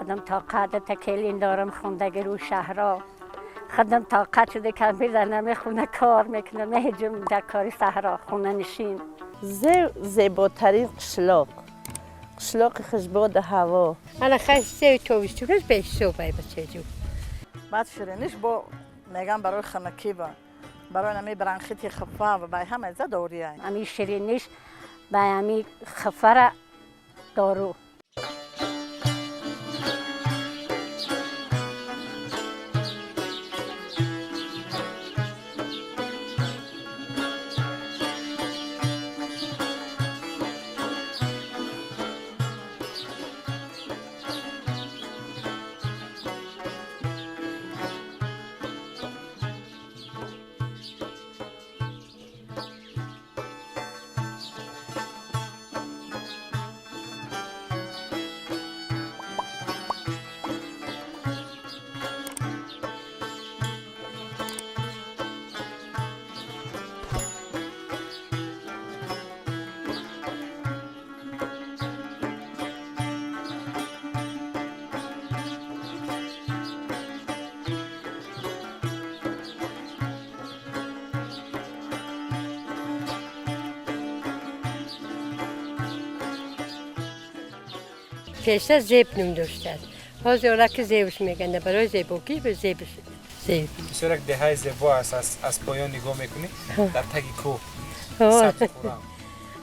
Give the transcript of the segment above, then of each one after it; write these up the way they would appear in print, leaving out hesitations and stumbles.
Худам тоқат келин дорам, хондагӣ рӯ шаҳро. Худам тоқат шуда, кампир намехона, кор мекунам, меҳҷум дар кори саҳро, хонанишин. Зеботарин қишлоқ, қишлоқи хушбоду ҳаво. Ана хай, севи тобистонаш беҳисоб ай, бачаҷон. Баъд шириниш бо меган барои хунукӣ ба барои нами бронхити, хифа ва бай ҳама за дория. Ами шириниш ба ами хифара дору. Пештар Зеб ном доштааст, ҳозир ора ки Зебш мегӯянд, барои зебогӣ ба Зеб, Зеб. Бисёр як деҳаи зебо аст. Аз поён нигоҳ мекунӣ, дар таги кӯҳ сабзу хуррам.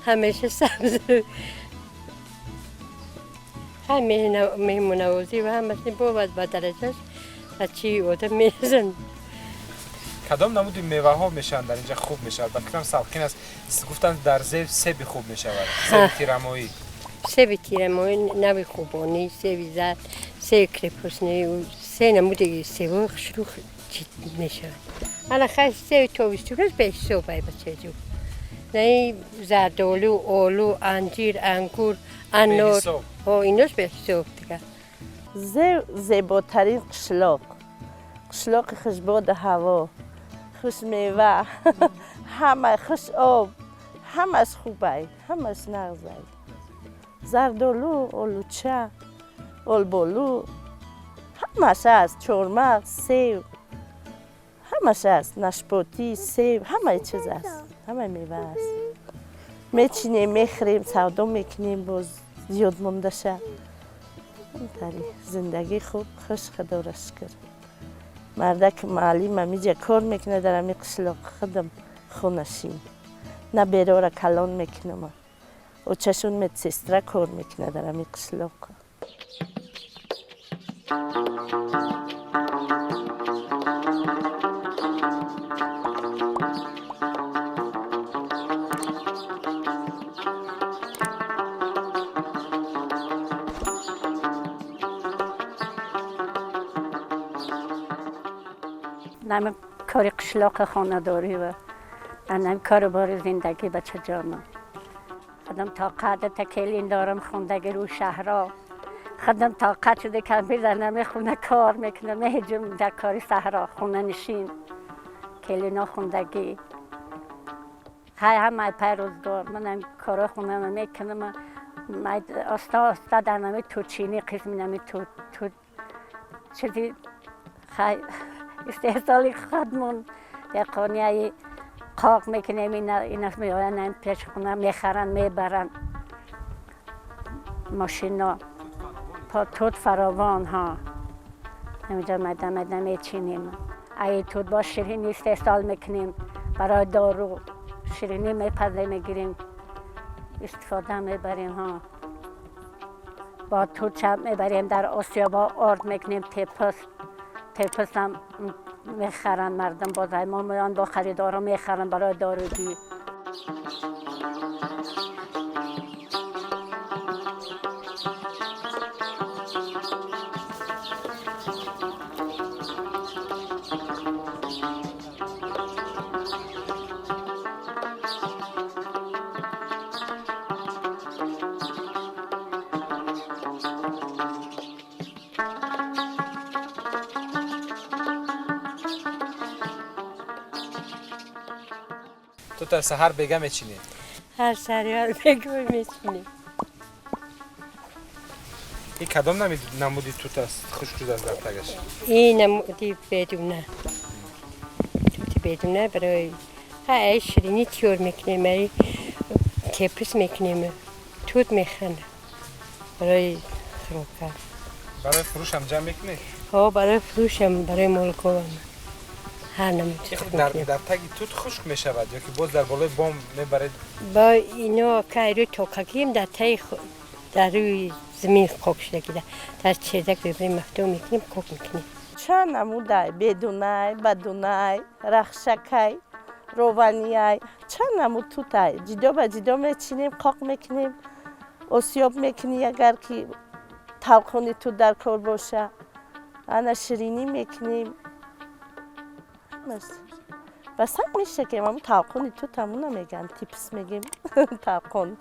Ҳамеша сабз, ҳам меҳмонавозӣ ва ҳамаш бовад ба дараҷаш аз чӣ одам меразанд. Кадом намуди меваҳо мешаванд дар инҷа, хуб мешавад? Ба фикрам, салқин аст. Гуфтанд, дар Зеб себи хуб мешавад, себи тирамоӣ. Себи тирамоӣ, нави хубонӣ, себи зард, себи крепостный, се намуди себҳои хушрӯ мешавад. Ана хай, себи тобистонаш беҳисоб ай, бачаҷон. Наи зардолу, олу, анҷир, ангур, анор. Беҳисоб. Инош беҳисоб дига. Зеботарин қишлоқ, қишлоқи хушбоду ҳаво, хушмева, ҳама хуш об, ҳамаш хубай, ҳамаш нағзай. Зардолу, олуча, олболу, ҳамаш аст, чормағз, сев, ҳамаш аст, нашпотӣ, сев, ҳамаи чиз аст, ҳамаи мева аст. Мечинем, мехӯрем, савдо мекунем, боз зиёд мондаша. Тари зиндагӣ хуб, хуш, худоро шукр. Мардак муаллим амиҷа кор мекунад дар ами қишлоқ, худам хонашин, наберора калон мекунам. Очашон медсестра кор мекунад дар ами қишлоқ. Нами кори қишлоқи хонадорӣ ва анам кору бори зиндагӣ, бачаҷонам. Худам тоқат келин дорам, хондагӣ рӯ шаҳро. Худам тоқат шуда, кампир намехона, кор мекунам, меҳҷум дар кори саҳро, хонанишин, келино хондагӣ. Хай, ҳамаи пай рӯзгор манам корҳои хонама мекунам. Оста оста дар нами тутчинӣ, қисми нами тут, тут чизи хай истеҳсоли худмон, яқонияи қоқ мекунем, ина меоянд пеш хона, мехаранд, мебаранд мошино. Тут фаровон ҳа, ҳаминҷо майда майда мечинем. Ай тут бо ширинӣ истеҳсол мекунем, барои дору ширинӣ мепазем, мегирем, истифода мебарем ҳа. Бо тут чап мебарем дар осиёбо, орд мекунем, тепас, тепасам мехаранд мардум, боз мо меоянд бо харидорро мехаранд барои доругӣ. Ту та саҳар бега мечинӣ? Ҳар сари ҳар бегоҳ мечинем. Ин кадом намуди тут аст, хушк шудааст дар тагаш? Ин намуди бедуна. Тути бедуна барои ай ширинӣ тиёр мекунем, ай тепис мекунем, тут мехӯранд барои хӯрока. Барои фурӯшам ҷамъ мекунед? Ҳо, барои фурӯшам, барои молговам ҳар намуд. Дар таги тут хушк мешавад ё ки боз дар болои бом мебаред? Бо ино кайрӯи токагием дар таи дар рӯи замин қок шудагида дар чердак мебарем, мафтӯ мекунем, қок мекунем. Чанд намудай: бедунай, бадунай, рахшакай, рованияй, чанд намуд тутай. Ҷидо ба ҷидо мечинем, қоқ мекунем, осиёб мекунӣ, агар ки талқони тут дар кор боша, ана ширинӣ мекунем, ба санг мешакем. Ҳамун талқони тут ҳамуна мегӯянд, типс мегем, талқон.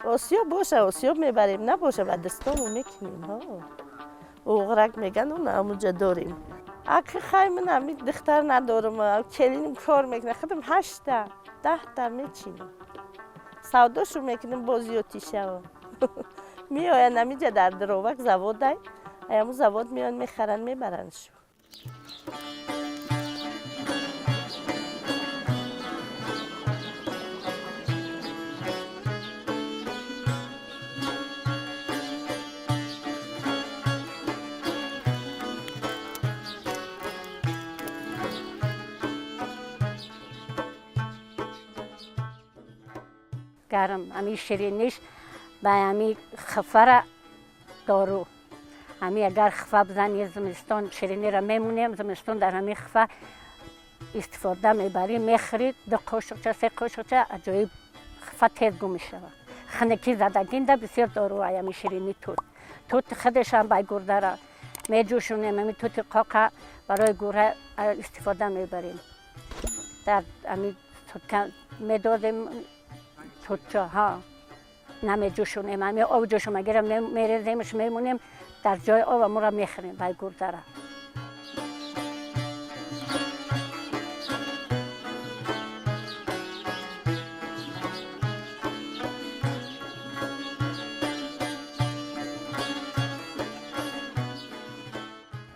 Осиёб боша, осиёб мебарем, набоша, ба дастому мекунем. Оғрак меган, он ҳамунҷа дорем. Аки хай, ман ҳами духтар надорам, келиним кор мекунад, худам ҳашта 10та мечинам, савдошу мекунем, боз зиёдтишава меоянд. Ҳамиҷа дар Дровак заводай, ҳамун завод меоянд, мехаранд, мебарандшу. Гарм ами шириниш ба ами хифара дору. Ами агар хифа бизани, зимистон ширинира мемонем, зимистон дар ҳами хифа истифода мебарем, мехӯрид ду қошуқча, се қошуқча, аҷоиб хифа тез гум мешавад. Хунукӣ задагинда бисёр дору ай ами ширини тут. Тут худашам бай гурдара меҷӯшонем, ами тути қоқа барои гурда истифода мебарем. Дар ами медодем тутча, ҳа, намеҷӯшонем, ами об ҷӯшомагира мереземш, мемонем дар ҷои об, амура мехӯрем бай гурдара.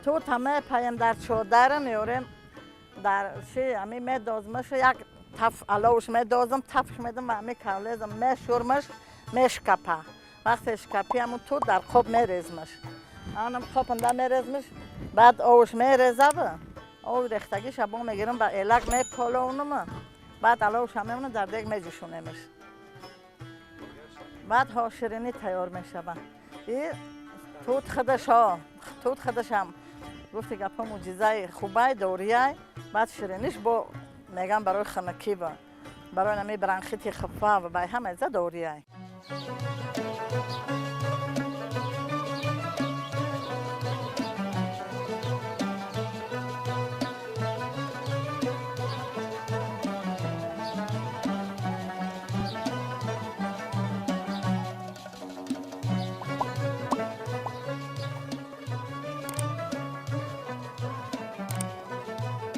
Тут ҳама паям дар чодара меорем, дар ши ами медозмаш, як таф аловш медозам, тафш медам ва ами кавлезам, мешӯрмаш, мешкапа. Вақте шкапи, ҳамун тут дар қоб мерезмаш, анам қопанда мерезмаш, баъд овш мерезав, ови рехтагиша бо мегирам, ба элак меполонам, баъд аловша мемонам, дар дег меҷӯшонемаш, баъд ҳо ширинӣ тайёр мешава. И тут худаш, ҳо, тут худашам гуфти гапҳо мӯъҷизаи хубай, дориай. Баъд шириниш бо меган барои хунукӣ ва барои нами бронхити хифа ва бай ҳама за дориай.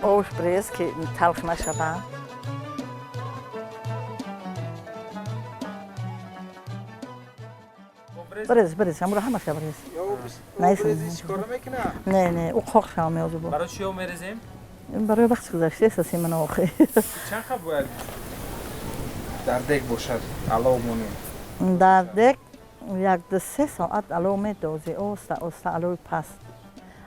Овш брез, ки талх нашава. Брез, брез, ҳамуро ҳамаша брез. Чикор мекунад? Не, не, ӯ қоқ шава меозу бо. Барои чӣ об мерезем? Барои вақти гузашта эсаси ман охи. Чанд хаб бояд дар дег бошад, алов монем? Дар дег як ду се соат алов медозӣ, оста оста, алови паст,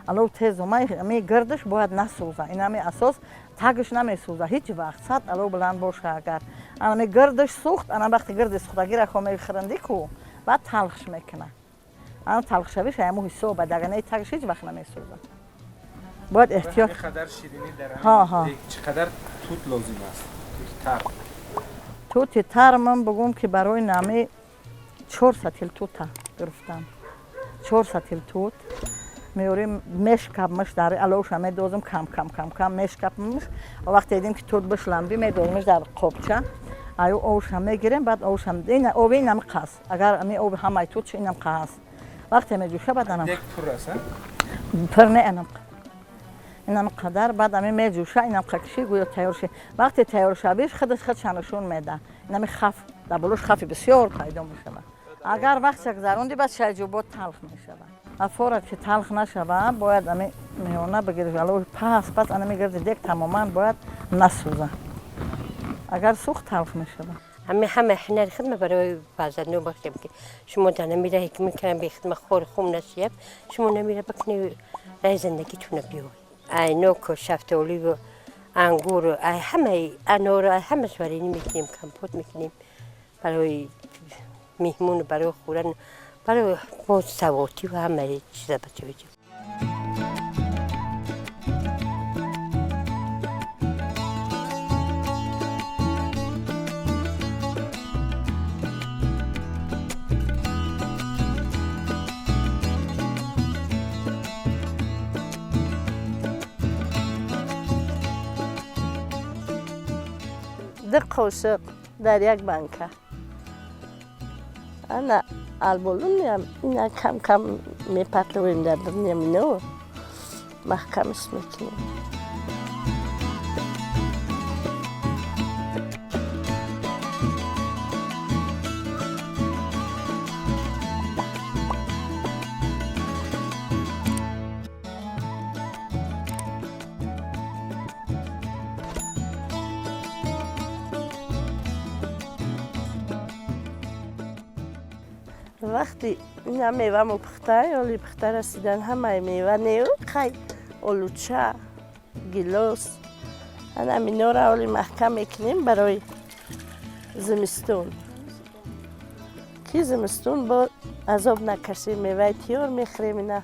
алов тез ами гирдаш бояд насӯза. Ин ами асос, тагаш намесӯза ҳеҷ вақт, сад алов баланд боша. Агар ами гирдаш сӯхт, ана вақти гирди сӯхтагира хо мехӯранди ку, баъд талхш мекуна. Ана талхшавиш ҳаму ҳисоба, даганаи тагаш ҳеҷ вақт намесӯза. Бояд эҳтиёт. Қадар ширинӣ дар Ҳа. Чӣ қадар тут лозим аст, тути тар? Тути тар ман бугум, ки барои нами чор сатил тута гирифтам. Чор сатил тут меорем, мешкапмаш, дар аловша медозам, кам кам кам кам мешкапмаш. Вақте дидем, ки тут бишламби, медозмаш дар қобча, аю овша мегирем, баъд овша ови инам қас, агар ами ови ҳамаи тут инам қас, вақте меҷӯша, баъд анам Дег пур аст? Пур не, анам инам қадар. Баъд ами меҷӯша, инам қакиши, гӯё тайёр ши. Вақте тайёр шавиш, худаш худша нишон меда, инами хаф дар болош, хафи бисёр пайдо мешавад. Агар вақт гузаронди, баъд шайҷубот талх мешавад. Афора ки талх нашава, бояд ами миёна бигириш, алов пас пас ана мегирди дег тамоман бояд насӯза. Агар сӯхт, талх мешавад. Ҳами ҳама ҳунари хидма барои фарзандон бахшем, ки шумо дар намира ки мекунам бе хидма хор хум насияб, шумо намира бикунӣ, рай зиндагитона биёй. Ай ноку, шафтоливу ангуру, ай ҳамаи анору, ай ҳамаш варенӣ мекунем, компот мекунем барои меҳмону, барои хӯран, барои боз савотиву ҳамаи чиза, бачаҳоҷон. Ду қошиқ дар як банка. Ана алболуниам ина кам кам мепатловем дар дурниам, ино маҳкамаш мекунем. Вақти ина мевамо пухта, оли пухта расидан, ҳамаи мева неу, хай, олуча, гилос, ана минора оли маҳкам мекунем барои зимистон, ки зимистон бо азоб накашем, меваи тиёр мехӯрем ина.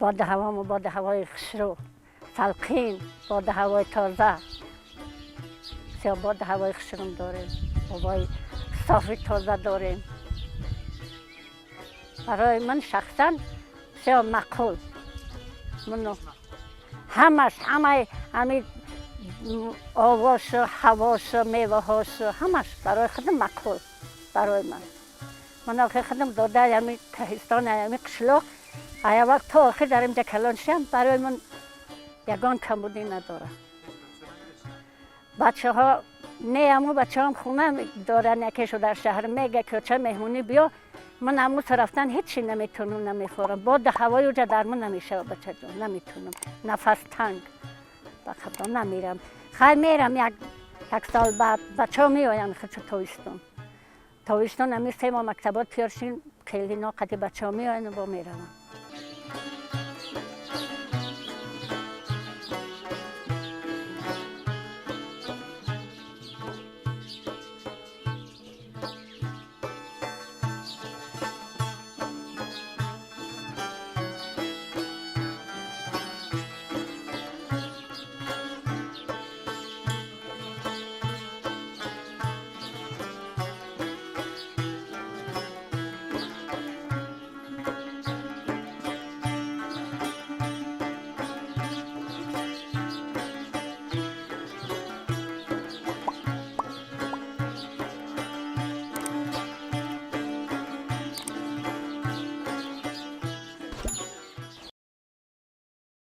باد هوامو باد هوای خسرو سلقین، باد هوای تازه، بسیار باد هوای خسرو داریم، هوای صافی تازه داریم. برای من شخصا بسیار معقول. منو همش همه همین آواش، هواش، میوه هاش، همش برای خودم معقول. برای من من آخه خودم داده همین کهستان، همین قشلاق، اول تا آخر در اینجا کلان شدم، برای من یگان کمبودی نداره. بچه ها نه، امو بچه هم خونه دارن، یکیشو در شهر، میگه که چه مهمونی بیا. من امو رفتن هیچی نمیتونم، نمیخورم. باد هوای اوجا در من نمیشه بچه جون، نمیتونم، نفس تنگ، بخدا نمیرم. خیلی میرم یک سال بعد بچه ها میآین خودشو تاویستون، تاویستون همی 3 ماه مکتبات پیارشین خیلی ناقدی بچه ها میآین و با میروم.